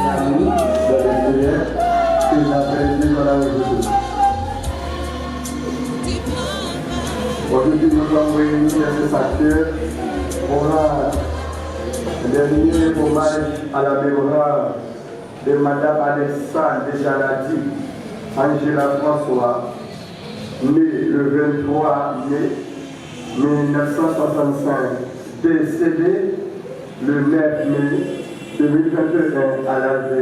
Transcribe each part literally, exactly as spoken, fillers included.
Amour dans le Seigneur, que j'appelle Dieu dans la révolution. Aujourd'hui, nous sommes réunis dans ce sanctuaire pour rendre un dernier hommage à la mémoire de Madame Alexandre Dejanady Angela François, née le vingt-trois mai mille neuf cent soixante-cinq, décédée le neuf mai deux mille vingt et un à l'âge de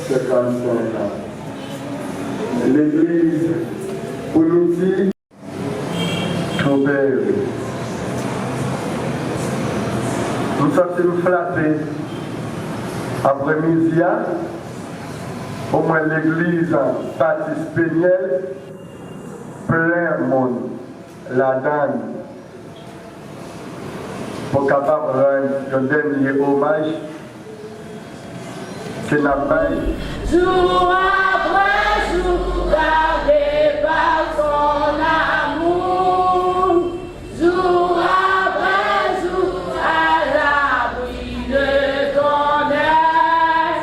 cinquante-cinq ans. L'église Primitive Tropez. M santi m flate aprèmidi a, omwen legliz Batis Penyèl plen moun ladan l pou kapab rann yon dènye omaj ke n ap bay. Jou apre jou, gade pa son amour. Jou apre jou, à l'abri de ton aile.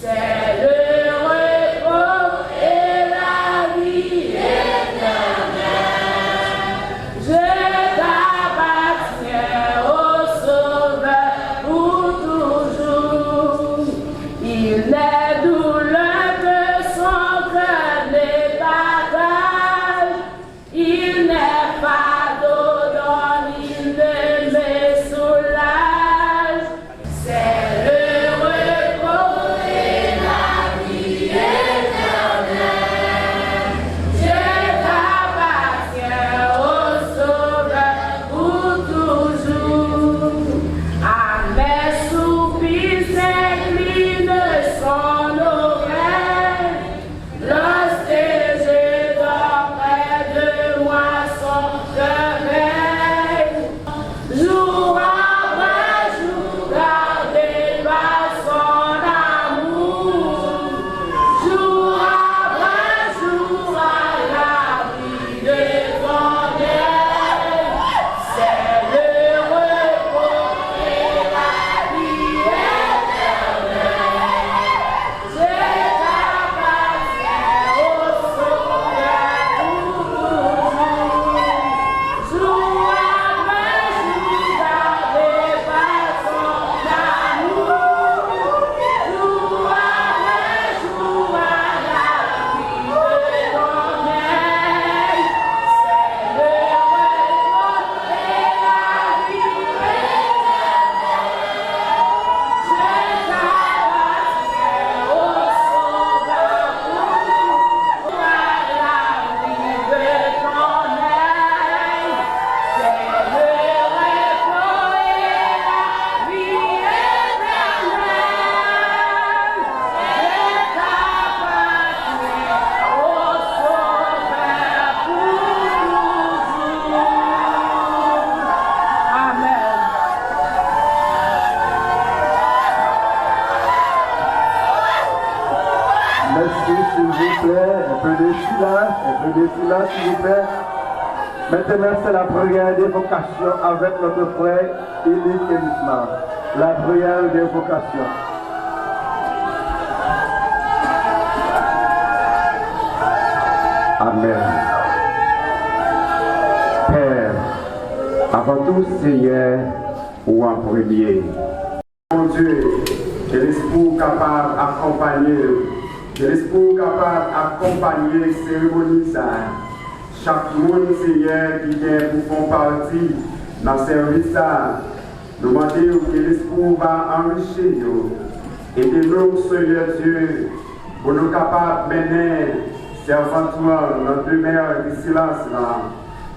C'est le repos et la vie éternelle. Je t'appartiens, ô Sauveur, pour toujours. Il n'est douleur que son cœur ne partage. Il n'est fardeau dont il ne me soulage. C'est le repos et la vie éternelle. Je t'appartiens, ô Sauveur, pour toujours. À mes soupirs s'incline son oreille. Lorsque je dors près de moi, son cœur veille. Jour après jour, gardé par son amour. Jour après jour, à l'abri de ton aile. C'est le repos et la vie éternelle. Amèn. Merci, s'il vous plaît, un peu de silence, un peu de silence, s'il vous plaît. Maintenant, c'est la prière d'évocation avec notre frère Élie Elisma. La prière d'évocation. Amèn. Pè, avan tou, Senyè, ou an premye. Bondye, ke Lespri w kapab akonpanye yo, ke Lespri w kapab akonpanye seremoni sa a. Chak moun, Senyè, ki gen pou fè yon pati nan sèvis sa a, nou mande w ke Lespri w va anrichi yo. Ede nou, Senyè Dye, pou nou kapab mennen sèvant ou an nan demè de silans la.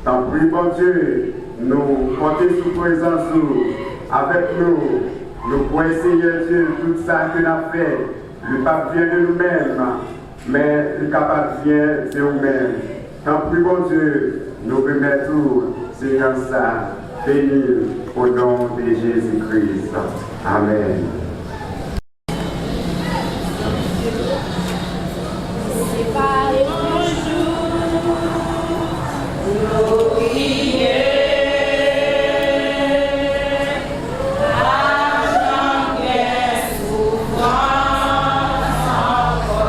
Tanpri, Bondye, nou konte sou prezans ou avèk nou. Nou kwè, Senyè Dye, tout sa ke n ap fè, li p ap vyen de nou menm, men li kapab vyen de ou menm. Tanpri, Bondye, nou remèt ou seyans sa, beni l o non de Jezi Kris. Amèn. Se pa yon jou nou kriye, pa janm gen soufrans ankò.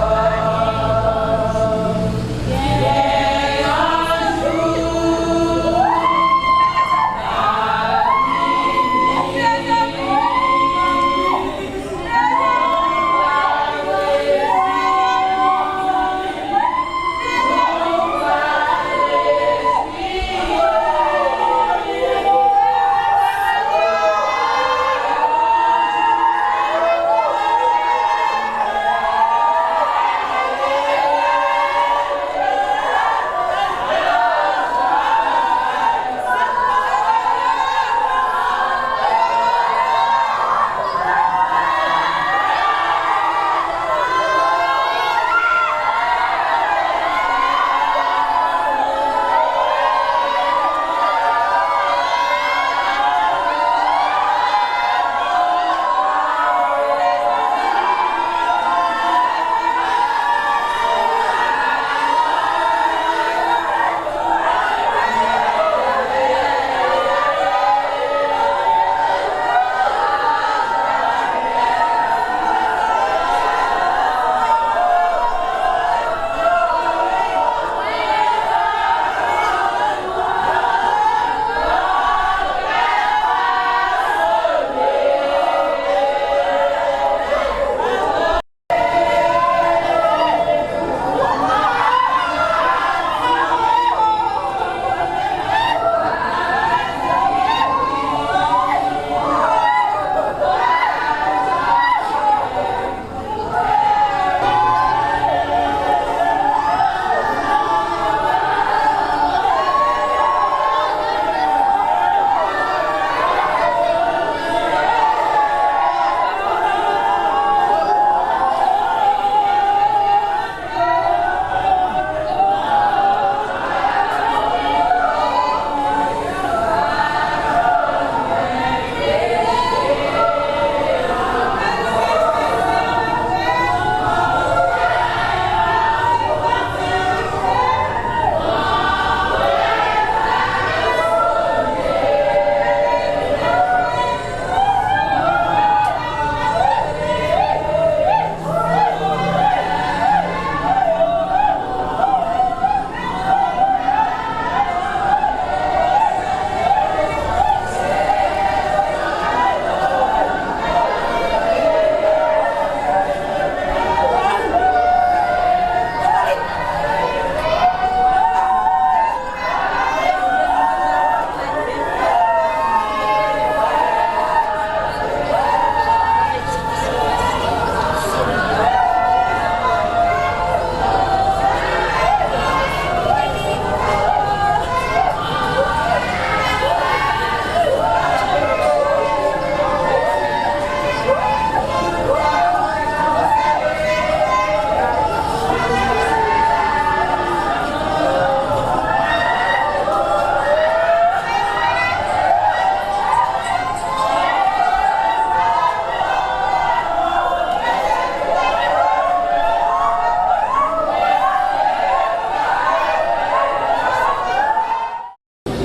Gen yon jou,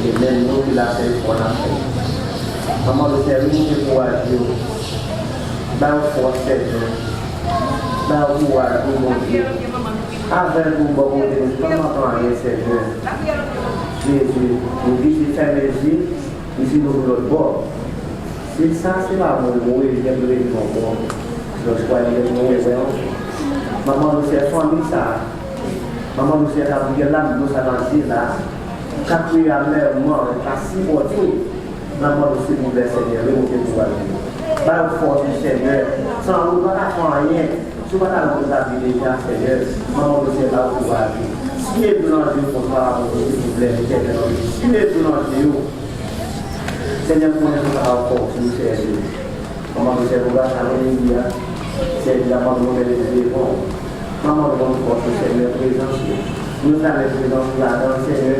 E menm nou ki la, se efò n ap fè. Manman Lotè, remoute kouraj yo. Ba yo fòs, Senyè. Ba yo kouraj, wi, Bondye. Avè l pou bò kote nou, pa manke anyen, Senyè. Jezi, nou vide fèmen je, nou vide nou lòt bò. Se sa, se pa bon, nou rejwenn, nou rejwenn ankò. Lòt fwa, li rejwenn nou, rejwenn ankò. Manman Lotè, fanmi sa a, Manman Lotè k ap gen lame dlo sa nan je l la, k ap kriye amèman, k ap sipòte, Manman Lotè, silvouplè, Senyè, remoute kouraj li. Ba yo fòs wi, Senyè. San ou, nou pa ka fè anyen. Si w pa t al nan prizavi deja, Senyè, manman nou, Senyè, ba yo kouraj wi. Siye dlo nan je yo konsa, silvouplè, Letènèl. Siye dlo nan je yo. Senyè, m konnen se ou k ap ba yo fòs wi, Senyè. Manman nou, Senyè, pou gras a nou, Senyè, manman nou, Senyè, devan w. Manman nou, ban nou fòs wi, Senyè, prezans ou. Nou sa met prezans ou ladan, Senyè.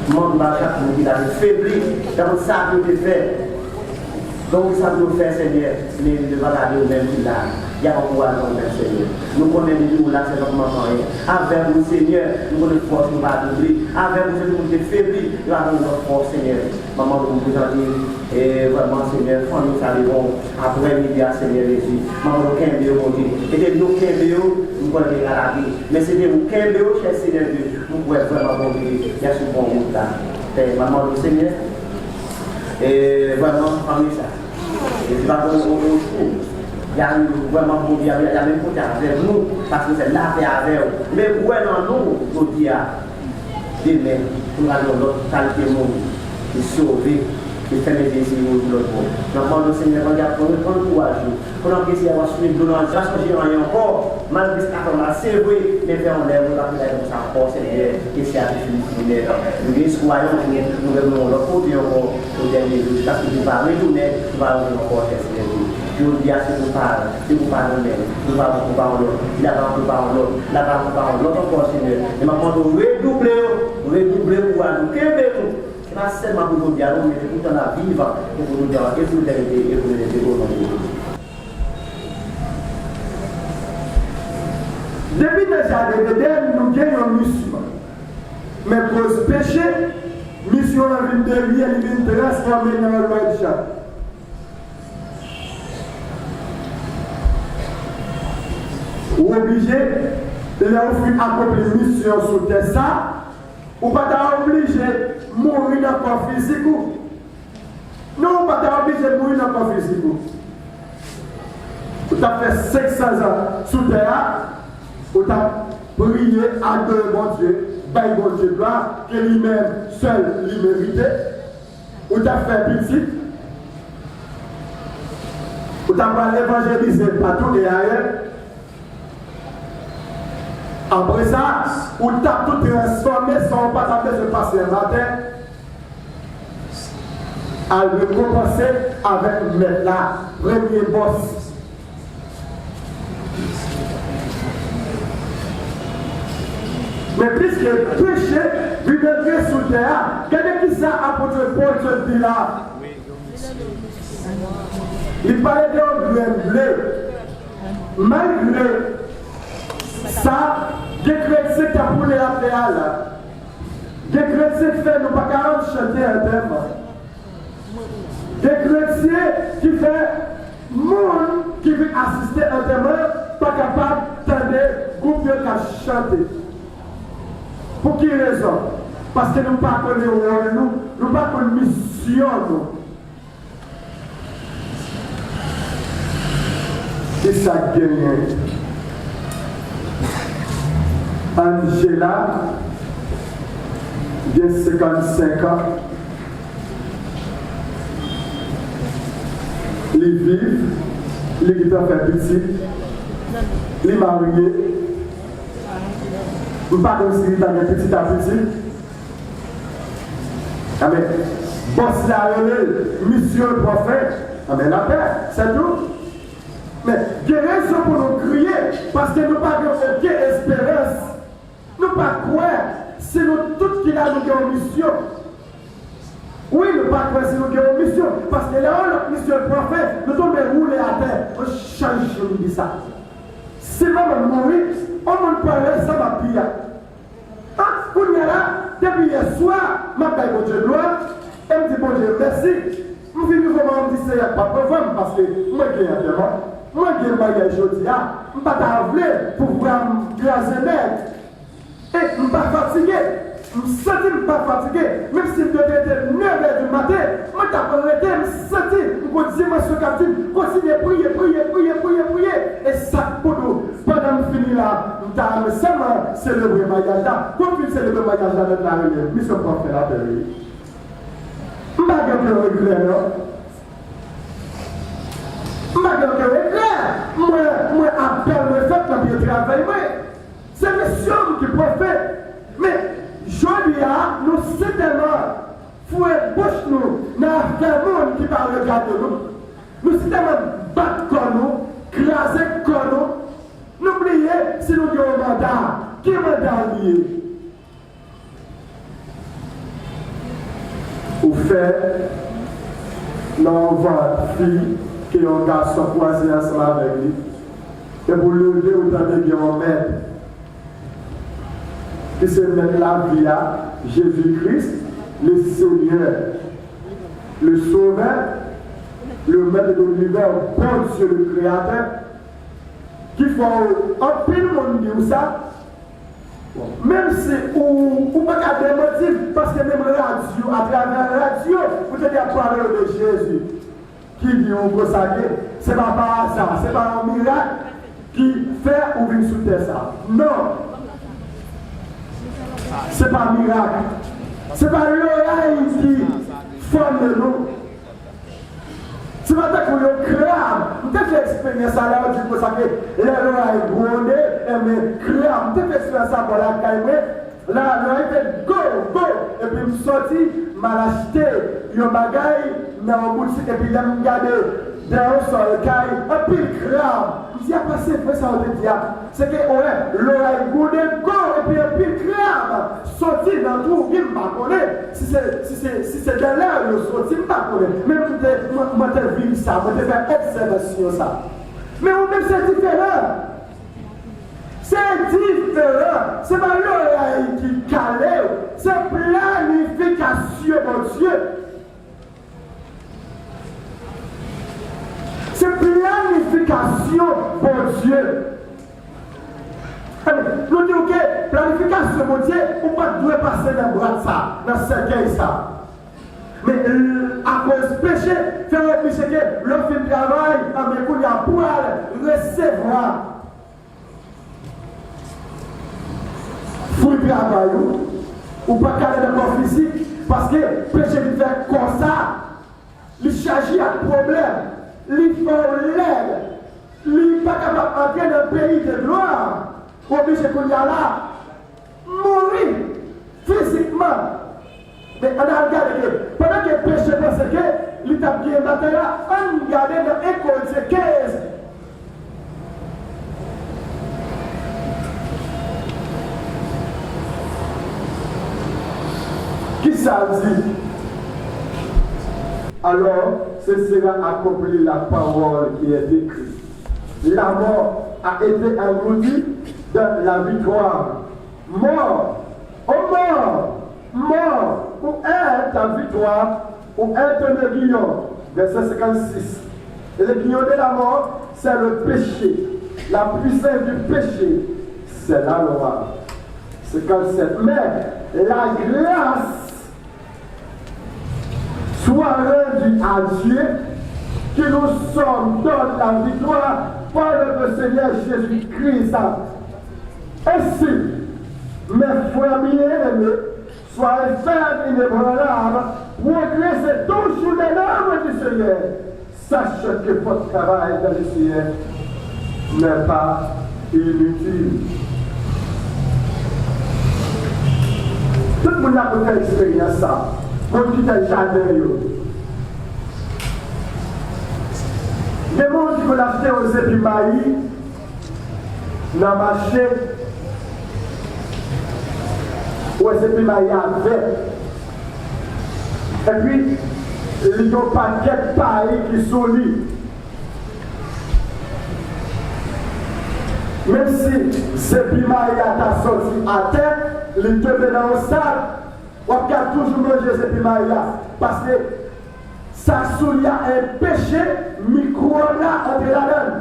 Manman nou, ba chak moun ki la te febli, tankou sa pou yo te fè. Donk, sa pou yo fè, Senyè, men yo pa gade ou menm ki la. Y ap ankouraje ou menm, Senyè. Nou konnen depi ou la, se pa kòman anyen. Avèk ou, Senyè, nou konnen fòs nou pa double. Avèk ou, se moun ki febli, yo ap gen lòt fòs, Senyè. Manman nou prezante, e, vrèman, Senyè, fanmi sa devan w. Aprè midi a, Senyè Jezi. Manman nou kenbe yo, Bondye. Ede nou kenbe yo, nou konnen gen lavi. Men se de ou kenbe yo, chè Senyè Dye. Nou kwè vrèman, Bondye, y a sou bon wout la. Pè, manman nou, Senyè. E vrèman, fanmi sa. E se pa pou yon, yon jou. Y a vrèman Bondye, y a, y a menm kote avèk nou, paske se lapè avè w. Men ou wè nan nou, jodi a, demen, pou n al yon lòt kalite moun ki sove, ki fèmen je sou yon lòt bò. Nan mande Senyè, Bondye, pou nou pran kouraj nou. Pandan ke Senyè w ap swiv dlo nan je, pa sonje anyen ankò. Malgre sa fè mal, se vre, men fè yon lè, nou pa vin konsa ankò, Senyè, ke se a te fini, fini nèt. Nou gen espwa yon jou, nou gen yon lòt kote ankò, o dènye jou, jiskaske nou pa retounen, nou pa retounen ankò, chè Senyè Dye. Jodi a, se pou pa, se pou pa nou menm, nou pa pou pa yon lòt, la pa pou pa yon lòt, la pa pou pa yon lòt ankò, Senyè. E m ap mande w redouble yo, redouble kouraj nou, kenbe nou. Se pa sèlman pou jodi a, non, men se pou tan n ap viv, e pou nou, e pou letènite, e pou letènite, o non de Jezi. Depi nan jaden Edenn, nou gen yon misyon. Men koz peche, misyon an vin devye, li vin transfòme nan yon lòt jan. Ou oblije, lè ou fin akonpli misyon sou tè sa, ou pa ta oblije mouri nan kò fizik ou. Non, ou pa ta oblije mouri nan kò fizik ou. Ou t ap fè senk san zan sou tè a, ou t ap priye, adore Bondye, bay Bondye glwa, ke li menm sèl li merite. Ou t ap fè pitit. Ou t ap al evanjelize patou e ayè. Apre sa, ou t ap tou transfòme san ou pa t ap bezwen pase anba tè. Al rekonpanse avèk mèt la, premye bòs. Men piske peche vin antre sou tè a, gade kisa apot Pòl te di la. Li pale de yon grenn ble. Malgre sa, gen kretyen k ap woule atè a la. Gen kretyen k fè nou pa ka rann chante antèman. Gen kretyen ki fè moun ki vin asiste antèman pa kapab tande gwoup yo k ap chante. Pou ki rezon? Paske nou pa konnen wòl nou, nou pa konn misyon nou. Kisa k genyen? Angela gen senkannsenk an. Li viv, li gentan fè pitit, li marye. M pa konn si li ta gen pitit a pitit. Amèn. Bòs la rele l, misye l pran fen. Amèn, lapè, se tou. Men, gen rezon pou nou kriye, paske nou pa gen okenn esperans. Nou pa kwè si nou tout ki la, nou gen yon misyon. Wi, nou pa kwè si nou gen yon misyon, paske lè yon lòt misyon pran fen, nou tonbe woule atè. Mwen chak jou m di sa. Si manman m mouri, yon moun pran rès sa m ap di a. A, kounye a la, depi yè swa, m ap bay Bondye glwa, e m di Bondye mèsi. M vin rive yon moman, m di, Seyè, pa pran van m, paske mwen gen antèman, mwen gen maryaj jodi a, m pa ta vle pou vwa m kraze nèt. E m pa fatige, m santi m pa fatige, menm si m te rete nèf è di maten, mwen t ap rete, m santi m gon dimansyon k ap di m kontinye priye, priye, priye, priye, priye. E sa k pou nou, pandan m fini la, m ta renmen sèlman selebre maryaj la. Pou m fin selebre maryaj la, nèt la rele m, misye pran fen, lapè, wi. M pa gen okenn regrè, non. M M pa gen okenn regrè. Mwen, mwen apèl mwen fèt nan pye travay mwen. Se misyon m ki pran fen. Men, jodi a, nou sitèlman foure bouch nou nan afè moun ki pa regade nou. Nou sitèlman bat kò nou, kraze kò nou. Nou bliye si nou gen yon manda. Ki manda li ye? Ou fèt nan yon vant fi ke yon gason kwaze ansanm avèk li. Epi w leve, ou tande gen yon mèt ki se mèt lavi a, Jezi Kris, le Senyè, le Sovè, le Mèt de linivè, Bondye, le Kreyatè, ki fè w, anpil moun di w sa. Bon, menm si ou, ou pa ka demanti, paske menm radyo, atravè radyo, ou te gen pale de Jezi ki di ou konsa ke se pa pa aza, se pa yon mirak ki fè ou vin sou tè sa. Non. Se pa mirak. Se pa loray ki fòme nou. Se pa tankou yon krab. M te fè eksperyans sa lè yo di konsa ke lè loray gwonde, enben krab. M te fè eksperyans sa bò lakay mwen. Lè loray fè go, go, epi m soti, m al achte yon bagay nan yon boutik, epi lè m gade dan yon sòl kay, anpil krab. M di, apa se vre sa yo te di a? Se ke, wè, loray gwonde go, epi anpil krab soti nan twou, wi, m pa konnen si se, si se, si se de lè yo soti, m pa konnen. Men m te, mwen, mwen te viv sa, mwen te fè obsèvasyon sa. Men ou menm se diferan. Se diferan. Se pa loray ki kale w, se planifikasyon Bondye. Se planifikasyon Bondye. Tande, nou di w ke planifikasyon Bondye, ou pa t dwe pase nan bwat sa, nan sèkèy sa. Men, l-, akoz peche, fè w oblije ke lè w fin travay, anben kounye a pou w al resevwa fwi travay ou, ou pa ka ale nan kò fizik, paske peche vin fè kò sa, li chaje ak pwoblèm, li fè w lèd, li pa kapab antre nan peyi de glwa, ou oblije kounye a la, mouri fizikman. Men ann al gade ke, pandan ke peche panse ke li t ap genyen batay la, ann gade nan en Korentyen kenz. Kisa l di? Alors, ce sera accompli la parole qui est écrite. La mort a été engloutue dans la victoire. Mort, ô mort, mort, où est ta victoire? Où est ton aiguillon? Verset cinquante-six. Et l'aiguillon de la mort, c'est le péché. La puissance du péché, c'est la loi. Cinquante-sept. Mais la grâce soit rendue à Dieu qui nous donne la victoire par notre Seigneur Jésus-Christ. Ainsi, mes frères bien-aimés, soyez fermes, inébranlables, progressez toujours dans l'œuvre du Seigneur. Sachez que votre travail dans le Seigneur n'est pas inutile. Tout moun la pou fè eksperyans sa. Moun ki fè jaden yo. Gen moun ki konn achte yon zepi mayi nan mache, ou wè zepi mayi a vèt. Epi, li gen yon pakèt pay ki sou li. Menm si zepi mayi a ta soti atè, li tonbe nan yon sab, w ap ka toujou manje zepi mayi a. Paske sa k sou li a enpeche mikwòb la antre ladan l.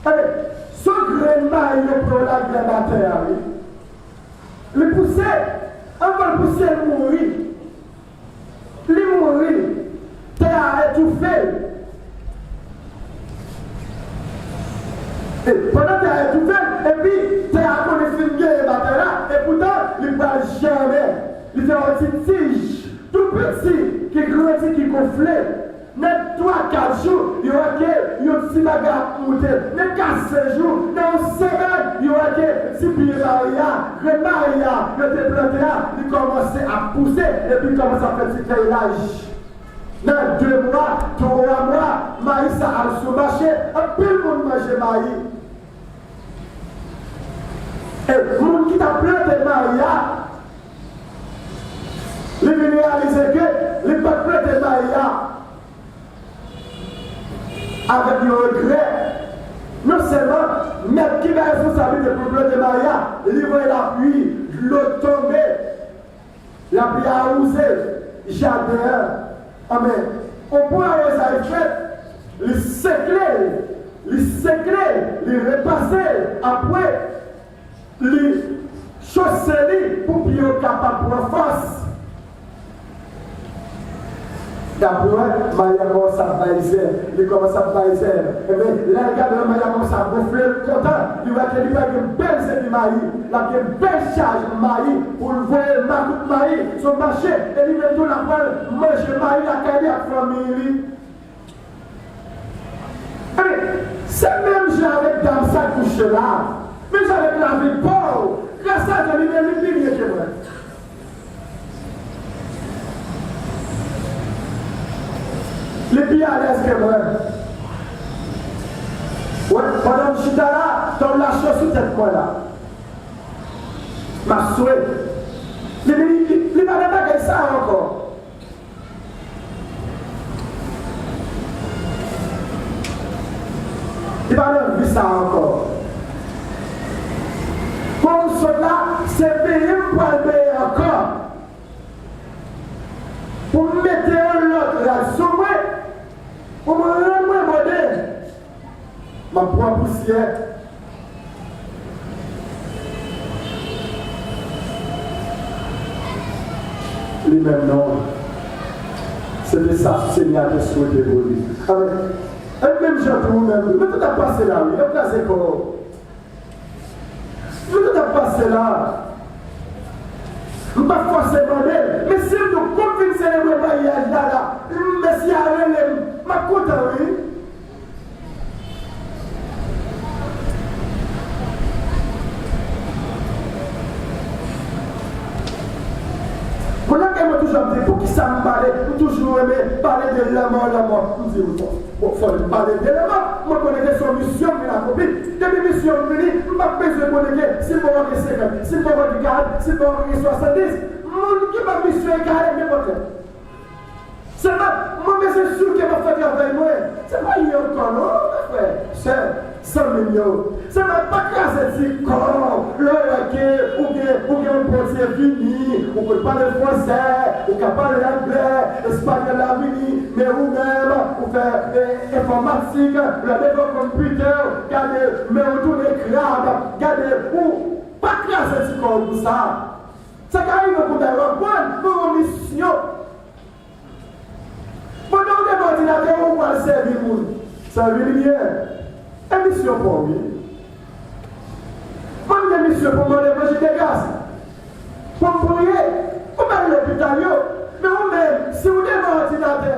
Tande, se yon grenn mayi yo pran yo lage anba tè a, wi. Li pouse, anvan l pouse, l mouri. Li mouri. Tè a etoufe l. E pandan tè a etoufe l, epi tè a konnen fin genyen batay la, epoutan, li pral jèmen. Li fè yon ti tij tou piti ki grandi, ki gonfle. Nèg tou Nan kat jou, yo wè ke yon ti bagay ap moute. Nan kat senk jou, nan yon semèn, yo wè ke ti pye mayi a, grenn mayi a, yo te plante a, li kòmanse ap pouse, epi li kòmanse ap fè ti fèy laj. Nan de mwa, twa mwa, mayi sa al sou mache, anpil moun manje mayi. E moun ki t ap plante mayi a, li vin reyalize ke li pa t plante mayi a avèk yon regrè. Non sèlman mèt ki bay responsablite pou l plante mayi a, li voye lapli, dlo tonbe, lapli a wouze jaden an. Anben, yon pwen arozay fèt, li sekle l, li sekle l, li repase l. Apre, li chose li pou pye yo kapab pran fòs. Dapre, mayi a kòmanse ap bay zè, li kòmanse ap bay zè. Ebyen, lè l gade mayi a kòmanse ap gonfle, l kontan, li wè ke li pral gen bèl zepi mayi, l ap gen bèl chaj mayi pou l voye makout mayi sou mache, e li menm tou l ap pral manje mayi lakay li ak fanmi li. Ebyen, se menm jan avèk dam sa k kouche la. Menm jan avèk lavi pa w. Gras a Dye, li menm, li pi byen ke mwen. Li pi alèz ke mwen. Wè, pandan m chita la, tòl la cho sou tèt mwen la. M ap swe. Li, li, li, li pa nan bagay sa a ankò. Li pa nan vi sa a ankò. Kòm m sot la, se benyen m pral benyen ankò. Pou m mete yon lòt rad sou mwen, pou m rann mwen mode. M ap pran pousyè. Li menm non. Se te sa Senyè a te swete pou li. Amèn. E menm jan tou ou menm, nou tout ap pase la, wi. Yo kraze kò w. Nou tout ap pase la. M p ap fòse mande l, men si m di w, kòm m fin selebre maryaj la, la, mesye a rele m, m ap kontan, wi. Moun nan gen mwen toujou ap di, poukisa m pale, m toujou renmen pale de lanmò, lanmò. M di, bon, bon, fò m pale de lanmò. Mwen konnen ke se yon misyon m vin akonpli. Depi misyon m fini, m p ap bezwen konnen ke si m poko gen senkant, si m poko gen karant, si m poko gen swasanndis. Moun ki ban misyon e ka ale nenpòt lè. Sèlman, mwen bezwen si ke m ap fè travay mwen. Se pa li ankò non, frè, sè, zanmi m yo. Sèlman pa kraze ti kò w lè w wè ke ou gen, ou gen yon Bondye vini, ou konn pale fransè, ou ka pale anglè, espanyòl la vini, men ou menm, ou fè, e, enfòmatik, lè devant konpitè, gade, men ou tounen krab, gade, ou pa kraze ti kò w pou sa. Sa ka rive pou w ta aprann, pou yon misyon. Pandan w devan òdinatè w, ou pral sèvi moun. Sèvi l byen. E misyon pa w, wi. Mwen, m gen misyon pou m mande levanjil de gras. Pou m priye. Pou m al lopital yo. Men ou menm, si w devan òdinatè,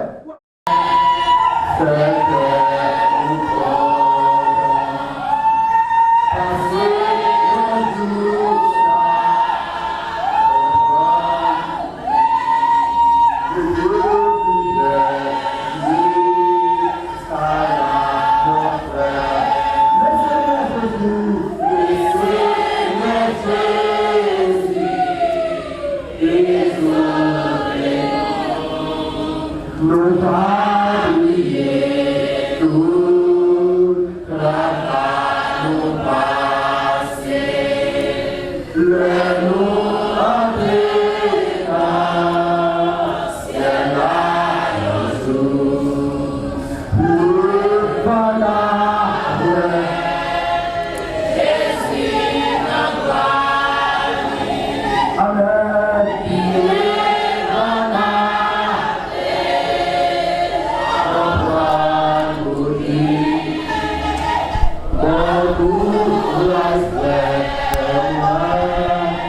nou pa bliye tout travay nou pase. Lè nou antre nan syèl la yon jou, pou vann la wè Jezi nan glwa li. Amèn. Pou vann la wè Jezi nan glwa li. Bon kouraj, frè mwen.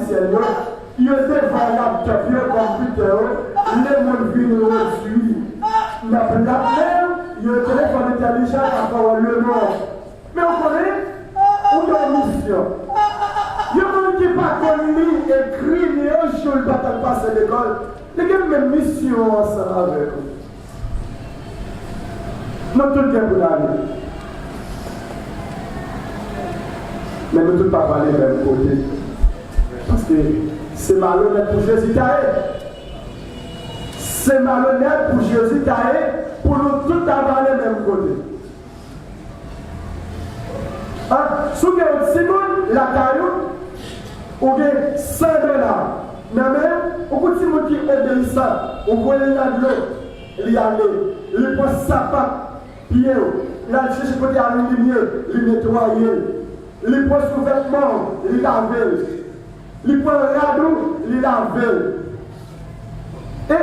Sèl yo, yo devan laptòp yo, konpitè yo, lemonn vin redui nan plat men yo, yo telefòn entèlijan k ap fè w wè lemond. Men w konnen, ou gen yon misyon. Yon moun ki pa konn li, ekri, ni yon jou l pa t al pase lekòl, li gen menm misyon ansanm avèk ou. Nou tout gen pou n ale. Men nou tout pa prale menm kote. Paske se malonèt pou Jezi ta ye. Se malonèt pou Jezi ta ye pou nou tout ta prale menm kote. An, si w gen yon timoun lakay ou, ou gen san dola nan men w, ou gen yon timoun ki obeyisan, ou voye l nan dlo, li ale, li pran sapat pye w, l al chèche kote a limye, li netwaye l, li pran souvètman w, li lave l, li pran rad ou, li lave l. E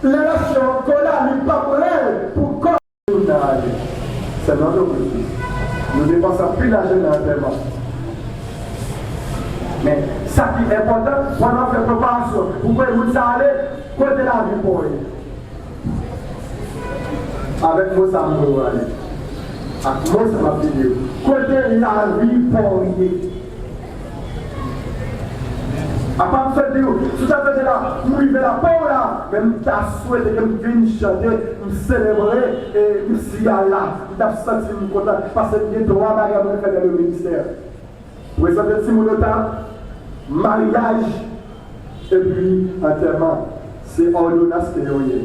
lè l ap fè ankò la, li p ap rèl pou kò l. Moun nan ale. Sèlman nou nou depanse anpil lajan nan antèman. Men, sa ki enpòtan, pandan w fè preparasyon pou voye moun sa ale, kote lavi pa w ye? Avèk mo sa m voye w ale. Ak mo sa m ap di w. Kote lavi pa w ye? Apa m sot di w, si w ta tande la, m rive la, pa w la, men m ta swete ke m vin chante, m selebre, e m si a la, m t ap santi m kontan, paske m gen twa bagay pou m fè nan le ministè. Prezante timoun yo tab, maryaj, epi antèman. Se òdonans ke yo ye.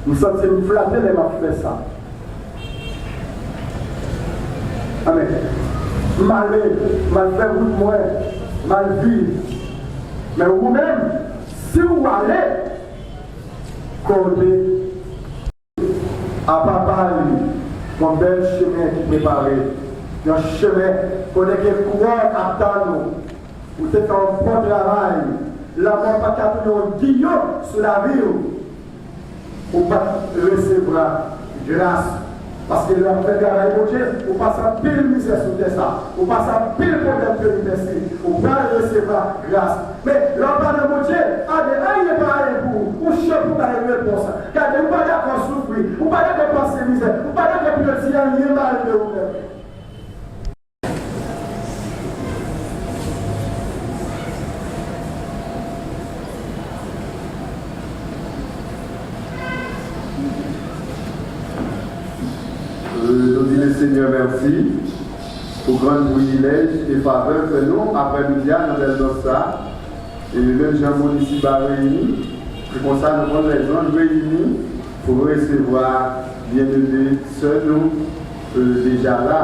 M santi m flate lè m ap fè sa. Amèn. M ale, m al fè wout mwen, m al viv. Men ou menm, si w ale, kote a papa li, yon bèl chemen ki prepare, yon chemen kote ke kouwòn ap tann ou. Ou te fè yon bon travay. Lanmò pa t ka tounen yon giyon sou lavi w. Ou pa t resevwa gras. Paske lè w ap fè travay Bondye, ou pase anpil mizè sou tè sa. Ou pase anpil pwoblèm peripesi. Ou pral resevwa gras. Men, lè w pa nan Bondye, a de anyen pa anyen pou ou. Ou cho pou bay repons. Gade, ou pa dakò soufri. Ou pa dakò pase mizè. Ou pa dakò pou yo di anyen mal de ou menm. Euh, nou di Lesenyè mèsi pou gran privilèj e favè l fè nou aprè midi a nan bèl dans sa. E menm jan moun isiba reyini, se konsa nou konn lèzanj reyini pou nou resevwa byeneme sè nou, euh, deja la.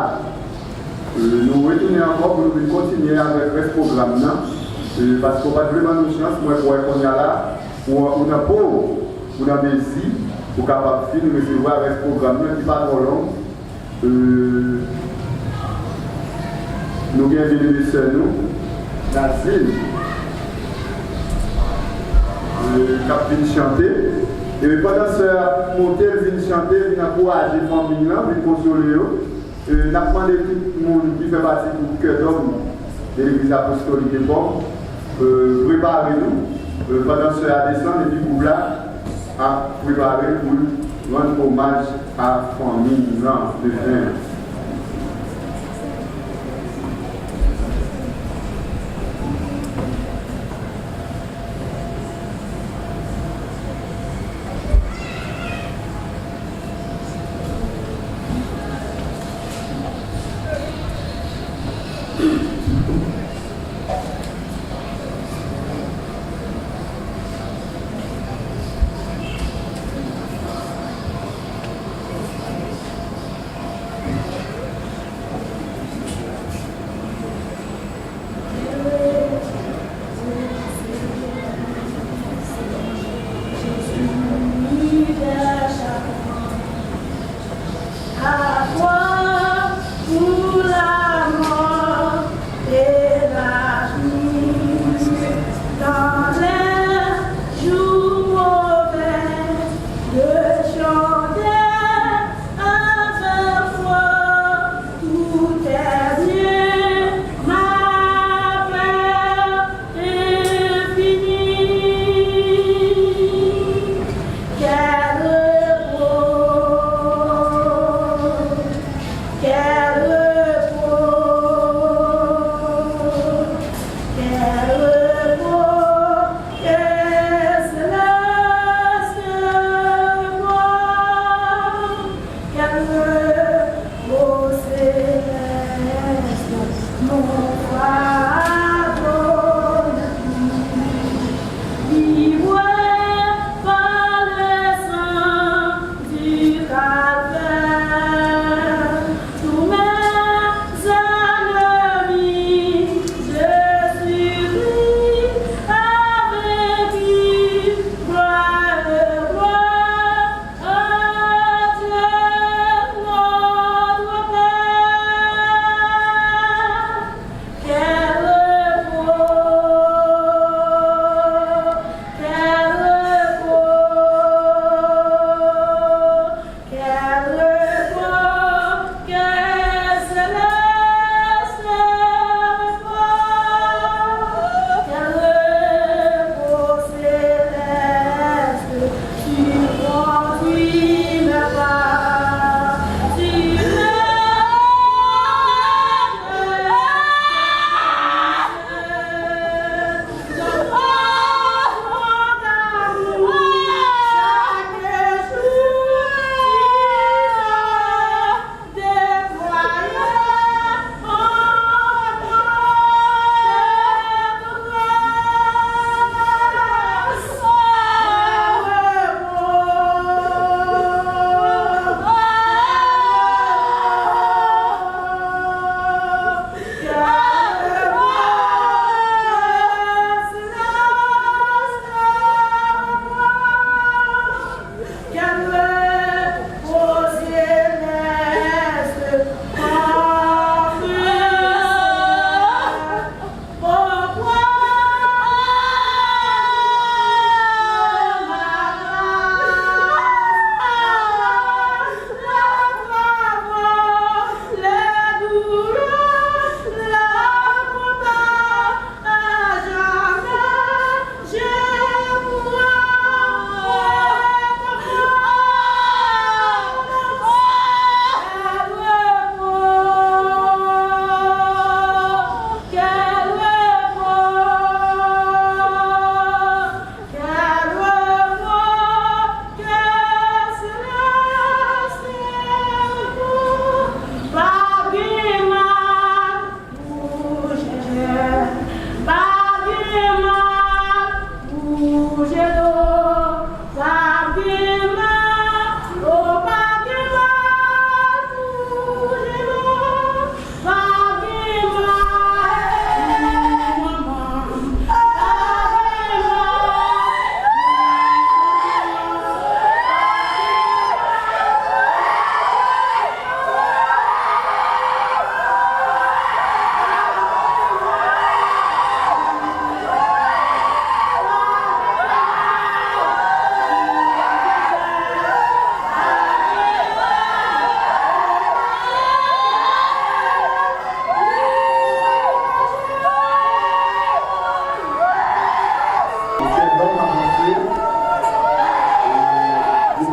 Euh, nou retounen ankò pou nou vin kontinye avèk rès pwogram nan. Euh, paske w pa t vle ban nou chans, mwen kwè kounye a la, ou, ou nan po, ou nan mezi, ou kapab fin resevwa rès pwogram nan ki pa twò long. Euh, nou gen byeneme sè nou, Nazin, euh, k ap vin chante. E pandan sè a ap monte, l vin chante, vin ankouraje fanmi l lan, vin konsole yo. Euh, n ap mande tout moun ki fè pati gwoup Kè Dòm de Legliz Apostolik Epòk, euh, prepare nou, euh, pandan sè a desann, epi gwoup la ap prepare pou l rann omaj a fanmi nan defen an.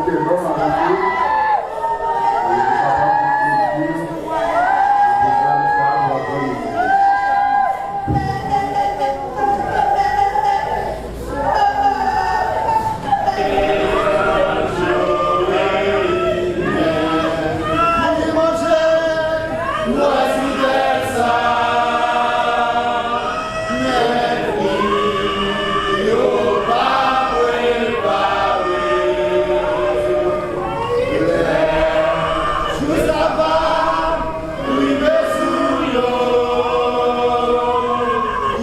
Lòm avanse, e, nou kapab kontwole pwogram sa a pou aprèmidi. Rive sou yo,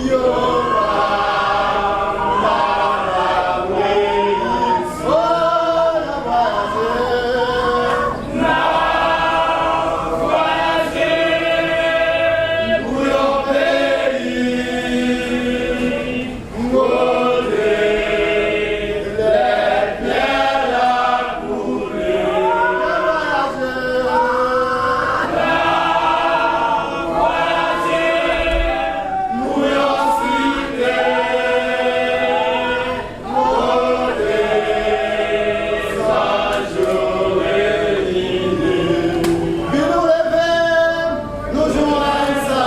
yo pa, pa, pa vle. O, n ap vwayaje. N ap vwayaje pou yon peyi. Kote lèt fyèl ap koule. Vwayaje, vwayaje pou yon site kote zanj yo reyini. Vin nou leve, nou jwenn sa.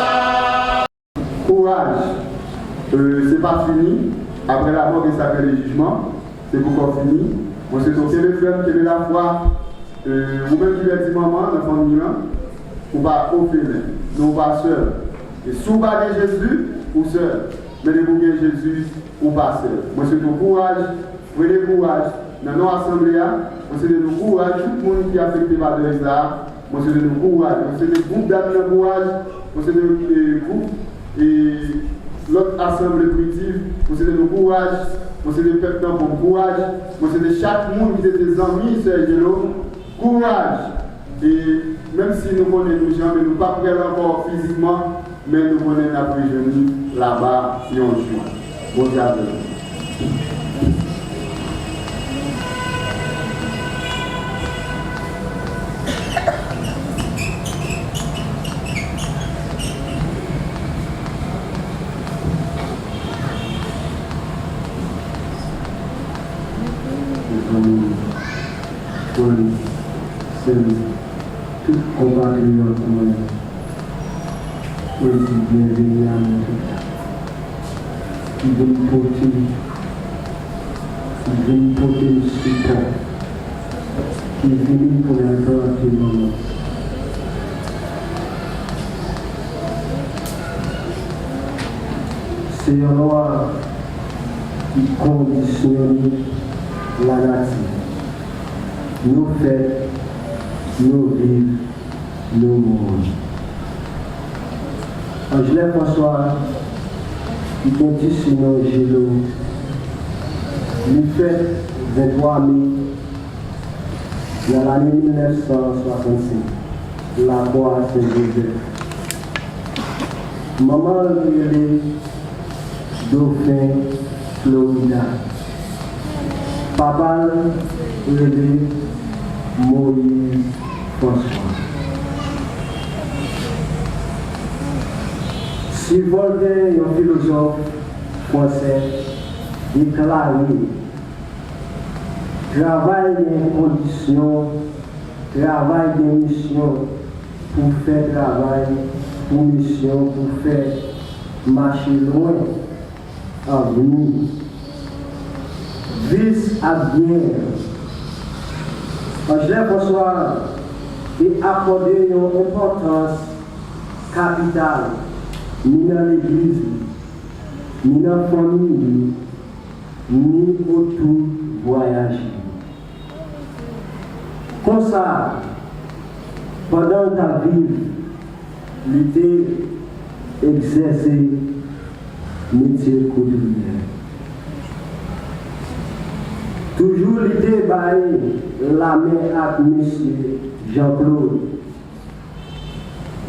Kouraj! E, se pa fini. Apre lamò gen sakrè de jijman. Se poko fini. Mwen swete w kenbe fèm, kenbe lafwa. E, ou menm ki pèdi manman nan fanmi an, ou pa òfelen, men ou pa sèl. E si w pa gen Jezi, ou sèl. Men depi w gen Jezi, ou pa sèl. Mwen swete w kouraj, pran kouraj. Nan non asanble a, mwen swete nou kouraj, tout moun ki afekte pa dèy sa a, mwen swete nou kouraj. Mwen swete gwoup dam nan kouraj, mwen swete, e, gwoup, e, lòt asanble primitiv, mwen swete nou kouraj, mwen swete pèp nan Pòm kouraj, mwen swete chak moun ki te, te zanmi Sè Jelo, kouraj. E menm si nou konnen nou janbe, nou p ap wè l ankò fizikman, men nou konnen n ap rejwenn li laba yon jou. Bondye avè nou. Frè m, sè m, tout konpatriyòt mwen, mwen di byenveni a nou tout ki vin pote, ki vin pote m sipò, ki vini pou n al plante manman. Se yon lwa ki kondisyone lanati. Nou fèt, nou viv, nou mouri. Angelin François, ki gen ti sinon Jelo, li fèt venntwa me nan lane mil nèf san swasannsenk, Lakwa Sen Jozèf. Manman l rele Dofen Florida. Papa l rele Moyiz Franswa. Si Voltè, yon filozòf fransè, deklare, travay gen kondisyon, travay gen misyon pou fè travay, pou misyon pou fè mache lwen. Avni. Vis ak byen. Angelin François te akòde yon enpòtans kapital ni nan legliz li, ni nan fanmi li, ni otou vwayaj li. Konsa, pandan l t ap viv, li te egzèse metye koutriyè. Toujou li te bay lamen ak mesye Jean Claude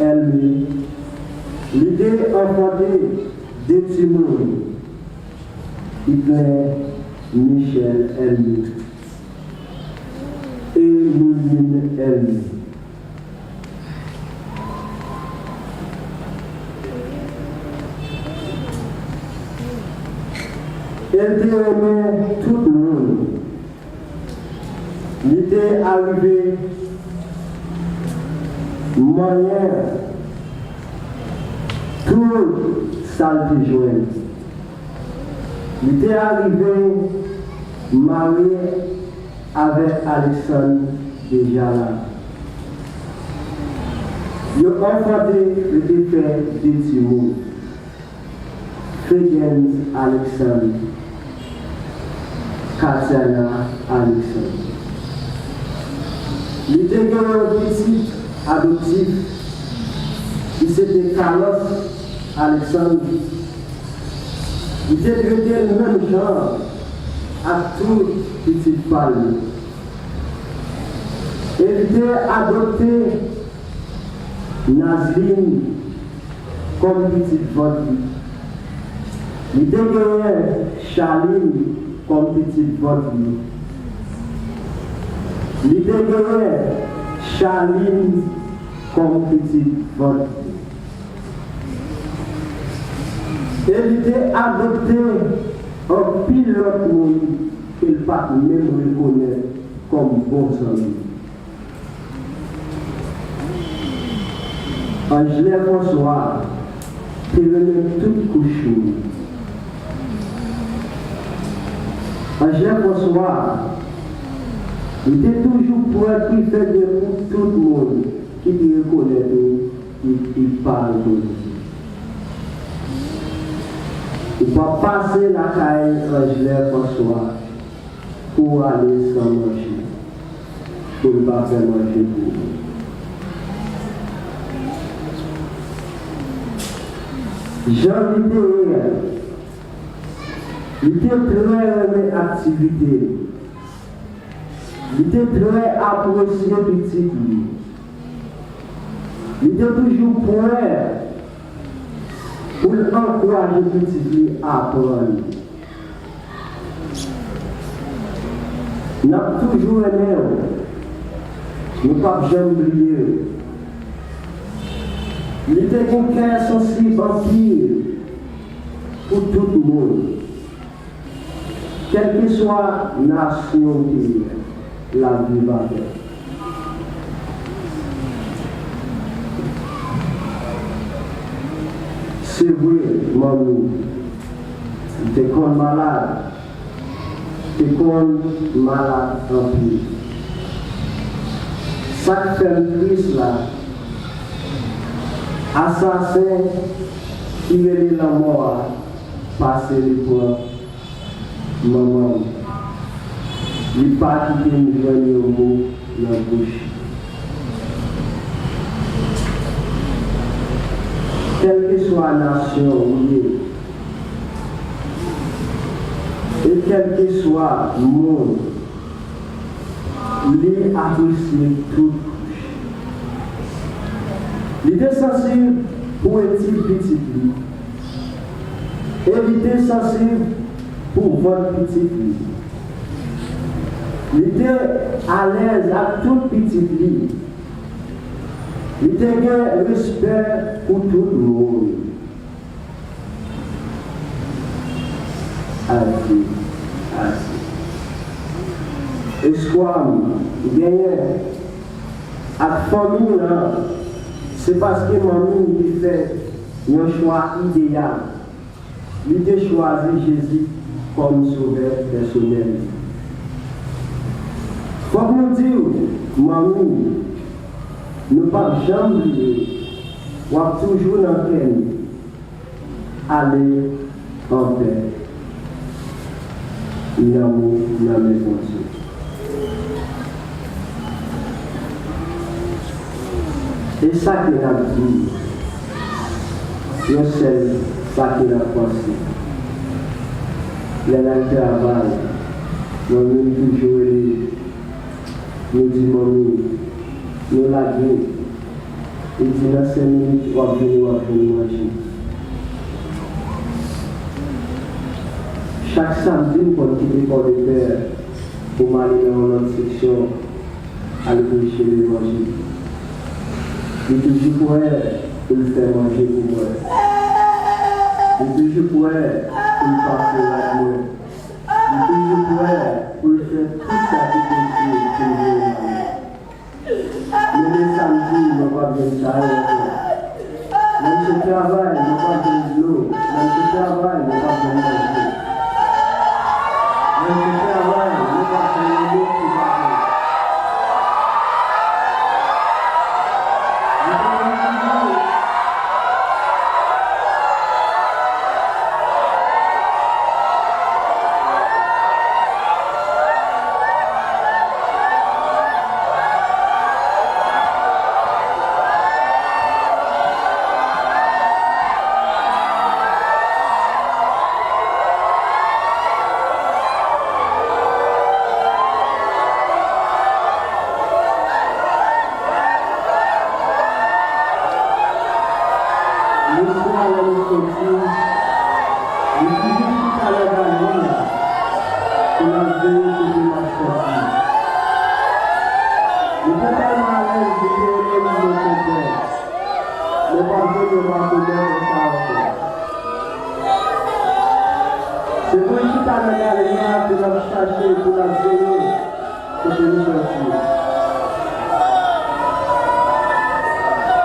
Elmé, li te anfante de timoun, Hitler Michel Elmé e Louline Elmé. E l te renmen tout moun. Li Li te arive manyen tout sa l te jwenn. Li te arive marye avèk Alexandre deja la. Yo anfante, yo te fè de timoun. Fegens Alexandre, Katiana Alexandre. Li te gen yon pitit adoptif, ki se te Carlos Alexandre. Li te trete l menm jan ak tout pitit pa l yo. E li te adopte Nazlin kòm pitit vant li. Li te genyen Charline kòm pitit vant li. Li te genyen Charline kòm pitit vant li. E li te adopte anpil lòt moun ke l pa t menm rekonèt kòm bon zanmi. Angelin François te renmen tout kouch moun. Angelin François, li te toujou pran prifè de pou tout moun ki te rekonèt ou, ki, ki pa rekonèt ou. Ou p ap pase lakay Angelin François pou w ale san manje, pou l pa fè manje pou ou. Jan li te ye a, li te trè renmen aktivite. Li te trè apresye pitit li. Li te toujou prè pou l ankouraje pitit li aprann. N ap toujou renmen w. Nou p ap janm bliye w. Li te gen kè sansib anpil pou tout moun. Kèlkeswa nasyon w te ye, l ap viv avè w. Se vre, manmi, li te konn malad, te konn malad anpil. Sa k fè m tris la, asasen ki rele lanmò a pase li pran manman m. Li pa kite m jwenn yon mo nan bouch li. Kèlkeswa nasyon ou ye, e kèlkeswa moun, li apresye tout kouch. Li te sansib pou etid pitit li. E li te sansib pou vant pitit li. Li te alèz ak tout pitit li. Li te gen respè pou tout moun. Adye, adye. Espwa m genyen ak fanmi m nan, se paske manmi m te fè yon chwa ideyal. Li te chwazi Jezi kòm Sovè pèsonèl li. Fòk nou di w, manmi, nou p ap janm bliye w. W ap toujou nan kè nou. Ale anpè. Lanmou nan men Bondye. E sa ke n ap di, yon sèl sa ke n ap panse. Lè n al travay, manmi m toujou rele, nou di, manmi, nou lage. Li di, nan senk minit, w ap vini, w ap jwenn manje. Chak samdi, m konn kite Pòdepè pou m ale nan yon lòt seksyon, al preche levanjil. Li toujou prè pou l fè manje pou mwen. Li toujou prè pou l pase rad mwen. Li toujou prè Pou l fè tout sa ki posib pou l voye m ale. Men lè samdi, mwen p ap jwenn chalè ankò. Lè m sot travay, mwen p ap jwenn dlo. Lè m sot travay, mwen p ap jwenn manje. Lè m sot travay, mwen p ap jwenn yon moun ki pa jwenn. Lèswa lè nou soti, nou toujou chita nan galeri a pou n ap veye kote n ap sòti. Nou te tèlman alèz, nou te rele nou nan konpè. Nou p ap jwenn yon makomè konsa ankò. Se pou n chita nan galeri a pou n ap chache, pou n ap veye kote nou sòti.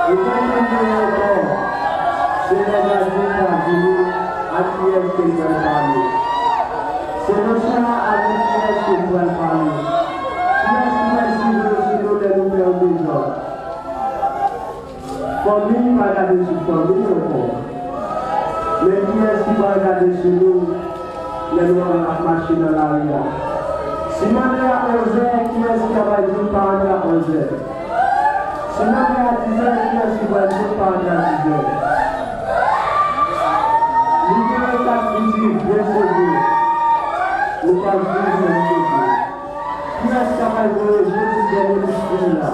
E jan nou di ankò, se lè gadyen pa vini, ak kiyès ke l pral pale? Se nan chwa avèk kiyès ke l pral pale? Kiyès ki pral siveye sou nou lè nou fè yon dezòd? Fanmi pa gade sou fanmi ankò. Men kiyès ki pral gade sou nou lè nou ap mache nan lari a? Si m antre a onzè, kiyès ki ap di m pa antre a onzè? Si m antre a dizè, kiyès ki pral di m pa antre a dizè? Li gen yon kat ki di, vye seve. Nou pral viv menm kote. Kiyès k ap voye Jezi dènye kout fil la?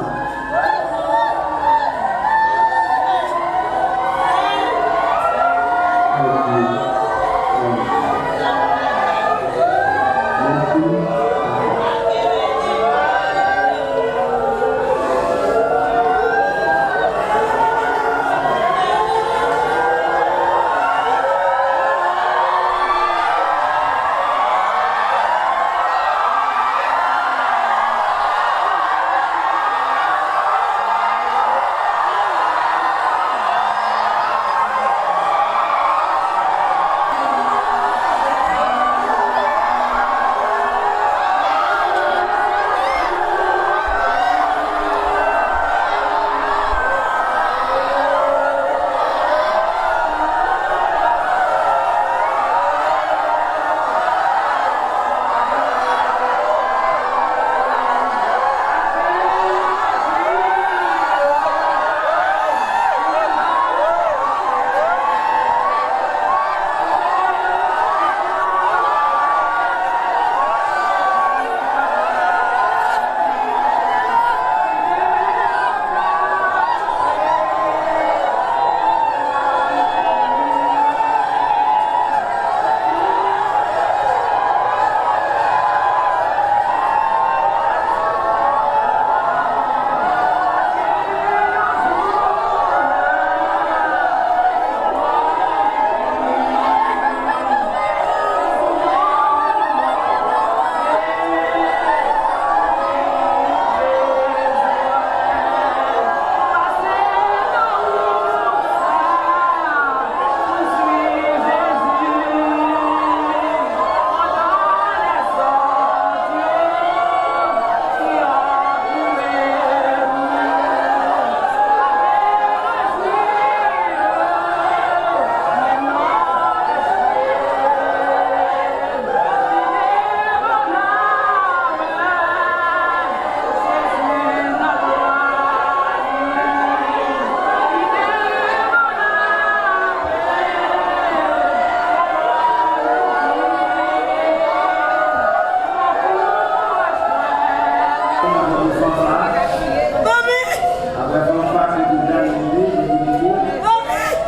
Apre fanfa, se pou Dani Louis, li pou Dani.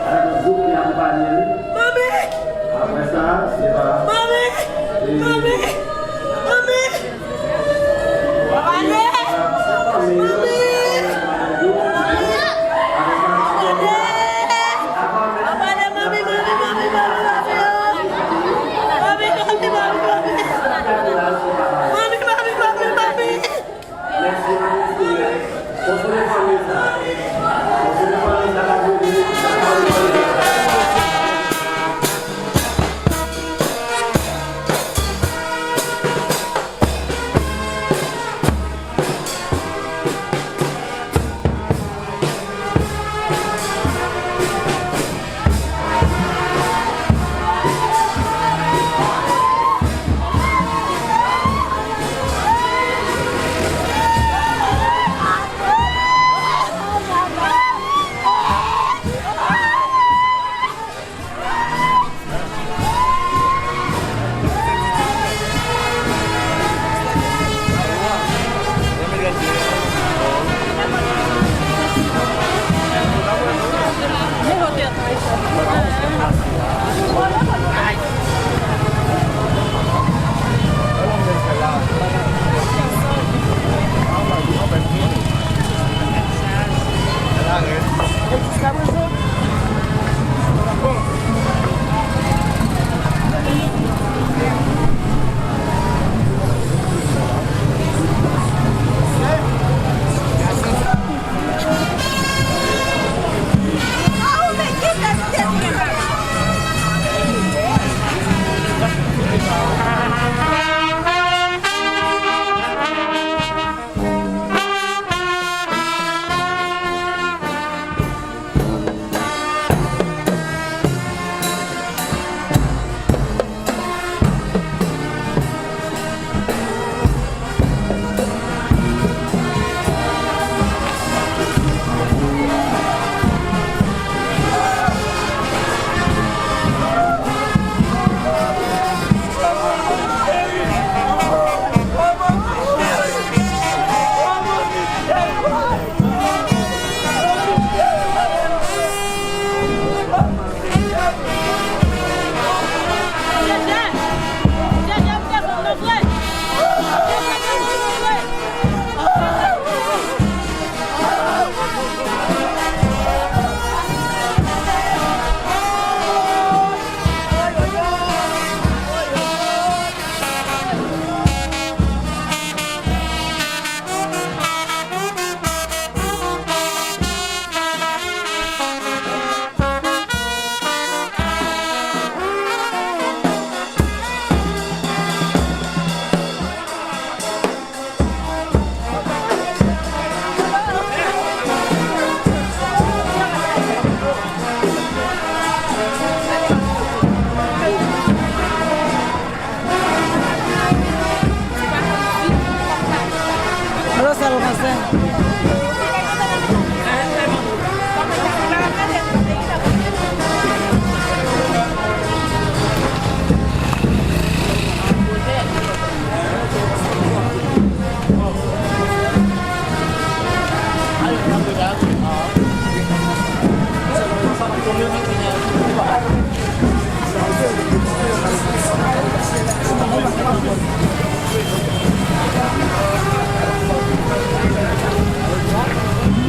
Avèk yon gwoup ki akonpaye li. Apre sa, se pa. E,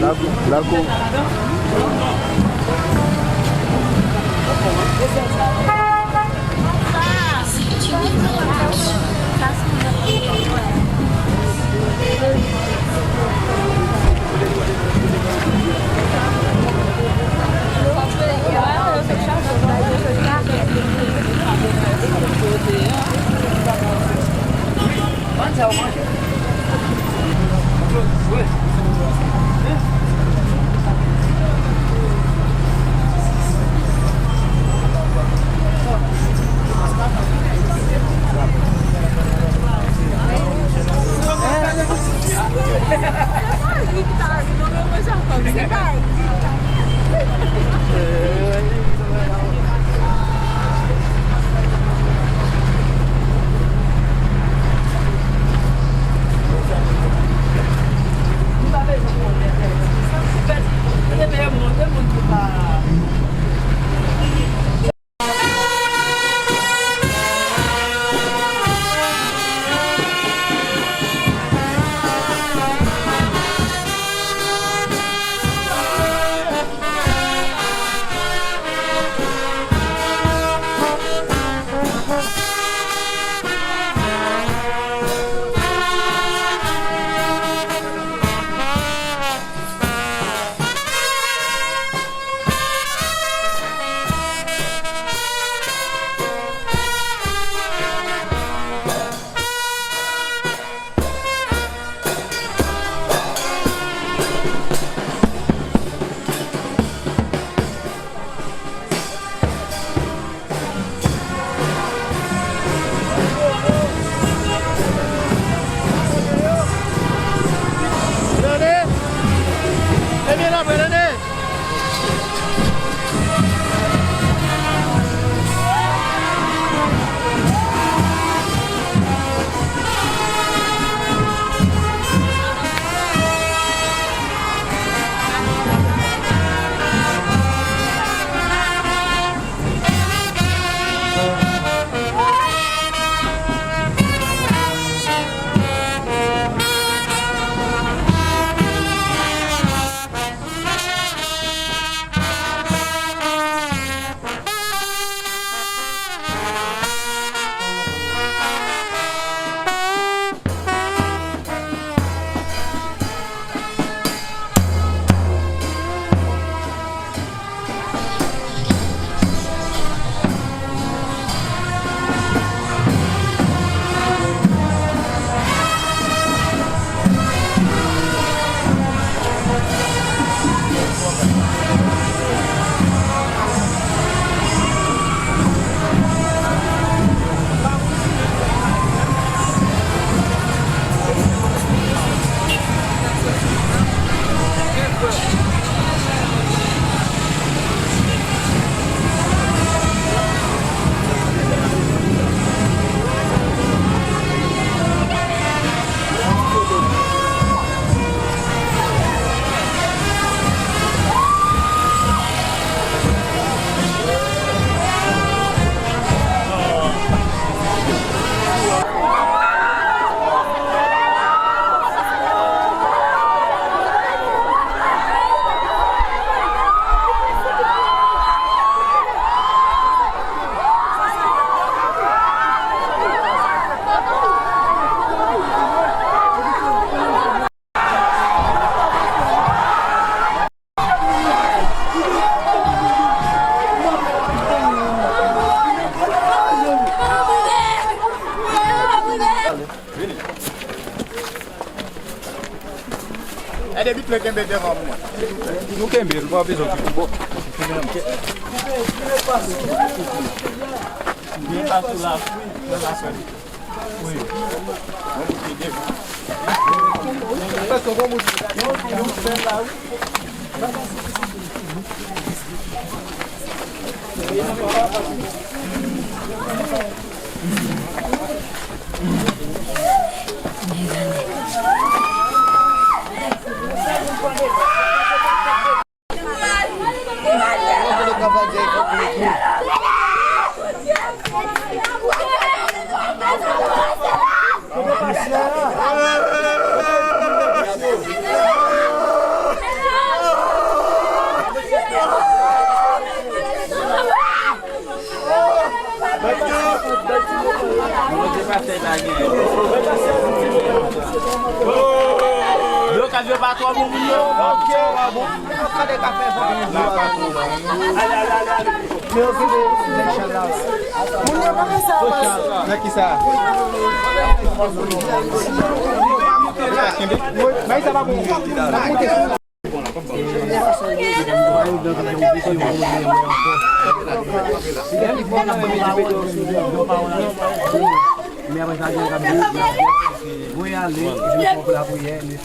Lakou, lakou. Ede bit la kenbe devan mwen. Nou kenbe l, pa bezwen. Bon. Byen pase la. Wi. Bon, bit li devan. Blokaj yo pa twò bon moun yo. Ok. Moun yo pa fè sa yo pase. Nan ki sa? Bay sa pa bon. Men apre sa, gen kap di, voye ale, epi nou pran pou lapriyè, epi